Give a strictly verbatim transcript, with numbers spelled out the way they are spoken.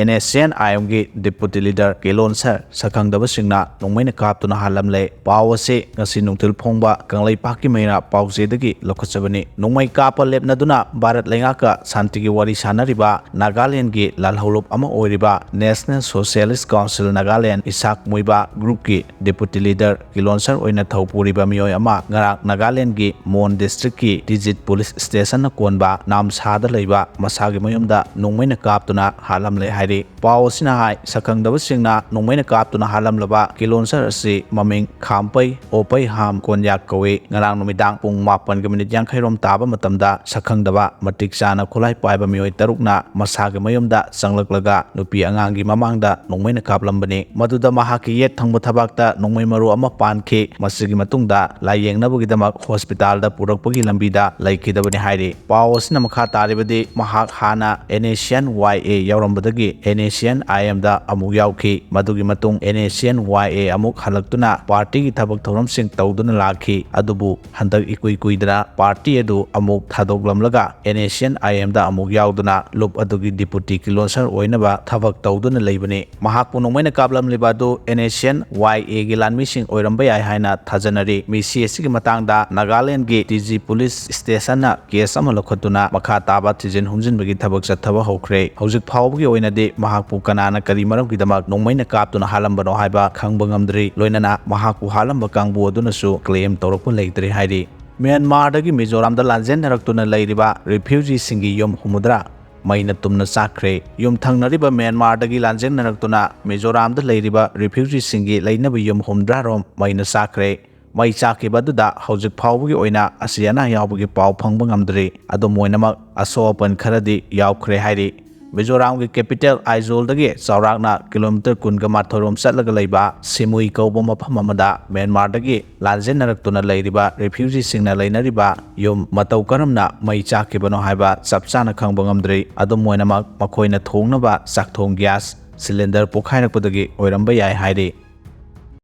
And S N ꯑꯥꯏ ꯑꯦꯝꯒꯤ deputy leader ꯀꯦꯂꯣꯟꯁꯔ ꯁꯛꯈꯪꯗꯕꯁꯤꯡꯅ ꯅꯣꯡꯃꯩꯅ ꯀꯥꯞꯇꯨꯅ ꯍꯥꯠꯂꯝꯂꯦ꯫ ꯄꯥꯎ ꯑꯁꯤ ꯉꯁꯤ ꯅꯨꯡꯊꯤꯜ ꯐꯣꯡꯕ ꯀꯪꯂꯩꯄꯥꯛꯀꯤ ꯃꯩꯔꯥ ꯄꯥꯎꯆꯦꯗꯒꯤ ꯂꯧꯈꯠꯆꯕꯅꯤ꯫ ꯅꯣꯡꯃꯩ ꯀꯥꯞꯄ ꯂꯦꯞꯅꯗꯨꯅ ꯚꯥꯔꯠ ꯂꯩꯉꯥꯛꯀ ꯁꯥꯟꯇꯤꯒꯤ ꯋꯥꯔꯤ ꯁꯥꯟꯅꯔꯤꯕ ꯅꯥꯒꯥꯂꯦꯟꯒꯤ ꯂꯥꯜꯍꯧꯂꯨꯞ ꯑꯃ ꯑꯣꯏꯔꯤꯕ National Socialist Council Nagaland Isak Muivah ꯒ꯭ꯔꯨꯞꯀꯤ ꯗꯤꯄꯨꯇꯤ ꯂꯤꯗꯔ ꯀꯤꯂꯣꯟꯁꯔ ꯑꯣꯏꯅ ꯊꯧ ꯄꯨꯔꯤꯕ ꯃꯤꯑꯣꯏ ꯑꯃ ꯉꯔꯥꯡ ꯅꯥꯒꯥꯂꯦꯟꯒꯤ ꯃꯣꯟ ꯗꯤꯁꯇ꯭ꯔꯤꯛꯀꯤ ꯇꯤꯖꯤꯠ ꯄꯨꯂꯤꯁ ꯁ꯭ꯇꯦꯁꯟꯅ ꯀꯣꯟꯕ ꯅꯥꯝꯁꯥꯗ ꯂꯩꯕ ꯃꯁꯥꯒꯤ ꯃꯌꯨꯝꯗ ꯅꯣꯡꯃꯩꯅ ꯀꯥꯞꯇꯨꯅ ꯍꯥꯠꯂꯝꯂꯦ ꯍꯥꯏꯔꯤ꯫ ꯄꯥꯎ ꯑꯁꯤꯅ ꯍꯥꯏ, ꯁꯛꯈꯪꯗꯕꯁꯤꯡꯅ ꯅꯣꯡꯃꯩꯅ ꯀꯥꯞꯇꯨꯅ ꯍꯥꯠꯂꯝꯂꯕ ꯀꯤꯂꯣꯟꯁꯔ ꯑꯁꯤ ꯃꯃꯤꯡ ꯈꯥꯝꯄꯩ ꯑꯣꯄꯩ ꯍꯥꯝ ꯀꯣꯟꯌꯥꯛ ꯀꯧꯏ꯫ ꯉꯔꯥꯡ ꯅꯨꯃꯤꯗꯥꯡ ꯄꯨꯡ ꯃꯥꯄꯟꯒ ꯃꯤꯅꯤꯠ ꯌꯥꯡꯈꯩ ꯔꯣꯝ ꯇꯥꯕ ꯃꯇꯝꯗ ꯁꯛꯈꯪꯗꯕ ꯃꯇꯤꯛ ꯆꯥꯅ ꯈꯨꯠꯂꯥꯏ ꯄꯥꯏꯕ ꯃꯤꯑꯣꯏ ꯇꯔꯨꯛꯅ ꯃꯁꯥꯒꯤ ꯃꯌꯨꯝꯗ ꯆꯪꯂꯛꯂꯒ ꯅꯨꯄꯤ ꯑꯉꯥꯡꯒꯤ ꯃꯃꯥꯡꯗ ꯅꯣꯡꯃꯩꯅ ꯀꯥꯞꯂꯝꯕꯅꯤ꯫ ꯃꯗꯨꯗ ꯃꯍꯥꯛꯀꯤ ꯌꯦꯠ ꯊꯪꯕ ꯊꯕꯥꯛꯇ ꯅꯣꯡꯃꯩ ꯃꯔꯨ ꯑꯃ ꯄꯥꯟꯈꯤ꯫ ꯃꯁꯤꯒꯤ ꯃꯇꯨꯡꯗ ꯂꯥꯌꯦꯡꯅꯕꯒꯤꯗꯃꯛ ꯍꯣꯁꯄꯤꯇꯥꯜꯗ ꯄꯨꯔꯛꯄꯒꯤ ꯂꯝꯕꯤꯗ ꯂꯩꯈꯤꯗꯕꯅꯤ ꯍꯥꯏꯔꯤ꯫ ꯄꯥꯎ ꯑꯁꯤꯅ ꯃꯈꯥ ꯇꯥꯔꯤꯕꯗꯤ, ꯃꯍꯥꯛ ꯍꯥꯟꯅ N S N Y A ꯌꯥꯎꯔꯝꯕꯗꯒꯤ ꯑꯦꯟ ꯑꯦꯁ ꯑꯦꯟ ꯑꯥꯏ ꯑꯦꯝꯗ ꯑꯃꯨꯛ ꯌꯥꯎꯈꯤ꯫ ꯃꯗꯨꯒꯤ ꯃꯇꯨꯡ ꯑꯦꯟ ꯑꯦꯁ ꯑꯦꯟ ꯋꯥꯏ ꯑꯦ ꯑꯃꯨꯛ ꯍꯜꯂꯛꯇꯨꯅ ꯄꯥꯔꯇꯤꯒꯤ ꯊꯕꯛ ꯊꯧꯔꯝꯁꯤꯡ ꯇꯧꯗꯨꯅ ꯂꯥꯛꯈꯤ꯫ ꯑꯗꯨꯕꯨ ꯍꯟꯗꯛ ꯏꯀꯨꯏ ꯀꯨꯏꯗꯅ ꯄꯥꯔꯇꯤ ꯑꯗꯨ ꯑꯃꯨꯛ ꯊꯥꯗꯣꯛꯂꯝꯂꯒ ꯑꯦꯟ ꯑꯦꯁ ꯑꯦꯟ ꯑꯥꯏ ꯑꯦꯝꯗ ꯑꯃꯨꯛ ꯌꯥꯎꯗꯨꯅ ꯂꯨꯞ ꯑꯗꯨꯒꯤ ꯗꯤꯄꯨꯇꯤ ꯀꯤꯂꯣꯟꯁꯔ ꯑꯣꯏꯅꯕ ꯊꯕꯛ ꯇꯧꯗꯨꯅ ꯂꯩꯕꯅꯤ꯫ ꯃꯍꯥꯛꯄꯨ ꯅꯣꯡꯃꯩꯅ ꯀꯥꯞꯂꯝꯂꯤꯕ ꯑꯗꯨ ꯑꯦꯟ ꯑꯦꯁ ꯑꯦꯟ ꯋꯥꯏ ꯑꯦꯒꯤ ꯂꯥꯟꯃꯤꯁꯤꯡ ꯑꯣꯏꯔꯝꯕ ꯌꯥꯏ ꯍꯥꯏꯅ ꯊꯥꯖꯅꯔꯤ꯫ ꯃꯤꯁꯤ ꯑꯁꯤꯒꯤ ꯃꯇꯥꯡꯗ ꯅꯥꯒꯥꯂꯦꯟꯗꯒꯤ ꯇꯤ ꯖꯤ ꯄꯨꯂꯤꯁ ꯁ꯭ꯇꯦꯁꯟꯅ ꯀꯦꯁ ꯑꯃ ꯂꯧꯈꯠꯇꯨꯅ ꯃꯈꯥ ꯇꯥꯕ ꯊꯤꯖꯤꯟ ꯍꯨꯝꯖꯤꯟꯕꯒꯤ ꯊꯕꯛ ꯆꯠꯊꯕ ꯍꯧꯈ꯭ꯔꯦ꯫ ꯍꯧꯖꯤꯛ ꯐꯥꯎꯕꯒꯤ ꯑꯣꯏꯅꯗꯤ ꯃꯍꯥꯛꯄꯨ ꯀꯅꯥꯅ ꯀꯔꯤ ꯃꯔꯝꯒꯤꯗꯃꯛ ꯅꯣꯡꯃꯩꯅ ꯀꯥꯞꯇꯨꯅ ꯍꯥꯠꯂꯝꯕꯅꯣ ꯍꯥꯏꯕ ꯈꯪꯕ ꯉꯝꯗ꯭ꯔꯤ꯫ ꯂꯣꯏꯅꯅ ꯃꯍꯥꯛꯄꯨ ꯍꯥꯠꯂꯝꯕ ꯀꯥꯡꯕꯨ ꯑꯗꯨꯅꯁꯨ ꯀ꯭ꯂꯦꯝ ꯇꯧꯔꯛꯄ ꯂꯩꯇ꯭ꯔꯤ ꯍꯥꯏꯔꯤ꯫ ꯃ꯭ꯌꯥꯟꯃꯥꯔꯗꯒꯤ ꯃꯤꯖꯣꯔꯥꯝꯗ ꯂꯥꯟꯖꯦꯟꯅꯔꯛꯇꯨꯅ ꯂꯩꯔꯤꯕ ꯔꯤꯐ꯭ꯌꯨꯖꯤꯁꯤꯡꯒꯤ ꯌꯨꯝ ꯍꯨꯝꯐꯨꯇꯔꯥ ꯃꯩꯅ ꯇꯨꯝꯅ ꯆꯥꯛꯈ꯭ꯔꯦ꯫ ꯌꯨꯝꯊꯪꯅꯔꯤꯕ ꯃ꯭ꯌꯥꯟꯃꯥꯔꯗꯒꯤ ꯂꯥꯟꯖꯦꯟꯅꯔꯛꯇꯨꯅ ꯃꯤꯖꯣꯔꯥꯝꯗ ꯂꯩꯔꯤꯕ ꯔꯤꯐ꯭ꯌꯨꯖꯤꯁꯤꯡꯒꯤ ꯂꯩꯅꯕ ꯌꯨꯝ ꯍꯨꯝꯐꯨꯇꯔꯥꯔꯣꯝ ꯃꯩꯅ ꯆꯥꯛꯈ꯭ꯔꯦ꯫ ꯃꯩ ꯆꯥꯛꯈꯤꯕ ꯑꯗꯨꯗ ꯍꯧꯖꯤꯛ ꯐꯥꯎꯕꯒꯤ ꯑꯣꯏꯅ ꯑꯁꯤ ꯑꯅꯥ ꯌꯥꯎꯕꯒꯤ ꯄꯥꯎ ꯐꯪꯕ ꯉꯝꯗ꯭ꯔꯤ꯫ ꯑꯗꯨꯝ ꯑꯣꯏꯅꯃꯛ, ꯑꯁꯣꯛ ꯑꯄꯟ ꯈꯔꯗꯤ ꯌꯥꯎꯈ꯭ꯔꯦ ꯍꯥꯏꯔꯤ꯫ ꯃꯤꯖꯣꯔꯥꯝꯒꯤ ꯀꯦꯄꯤꯇꯦꯜ ꯑꯥꯏꯖꯣꯜꯗꯒꯤ ꯆꯥꯎꯔꯥꯛꯅ ꯀꯤꯂꯣꯃꯤꯇꯔ ꯀꯨꯟꯒ ꯃꯥꯊꯣꯏ ꯔꯣꯝ ꯆꯠꯂꯒ ꯂꯩꯕ ꯁꯤꯃꯨꯏ ꯀꯧꯕ ꯃꯐꯝ ꯑꯃꯗ ꯃ꯭ꯌꯥꯟꯃꯥꯔꯗꯒꯤ ꯂꯥꯟꯖꯦꯟꯅꯔꯛꯇꯨꯅ ꯂꯩꯔꯤꯕ ꯔꯤꯐ꯭ꯌꯨꯖꯤꯁꯤꯡꯅ ꯂꯩꯅꯔꯤꯕ ꯌꯨꯝ ꯃꯇꯧ ꯀꯔꯝꯅ ꯃꯩ ꯆꯥꯛꯈꯤꯕꯅꯣ ꯍꯥꯏꯕ ꯆꯞ ꯆꯥꯅ ꯈꯪꯕ ꯉꯝꯗ꯭ꯔꯤ꯫ ꯑꯗꯨꯝ ꯑꯣꯏꯅꯃꯛ, ꯃꯈꯣꯏꯅ ꯊꯣꯡꯅꯕ ꯆꯥꯛꯊꯣꯡ ꯒ꯭ꯌꯥꯁ ꯁꯤꯂꯤꯟꯗꯔ ꯄꯣꯈꯥꯏꯔꯛꯄꯗꯒꯤ ꯑꯣꯏꯔꯝꯕ ꯌꯥꯏ ꯍꯥꯏꯔꯤ꯫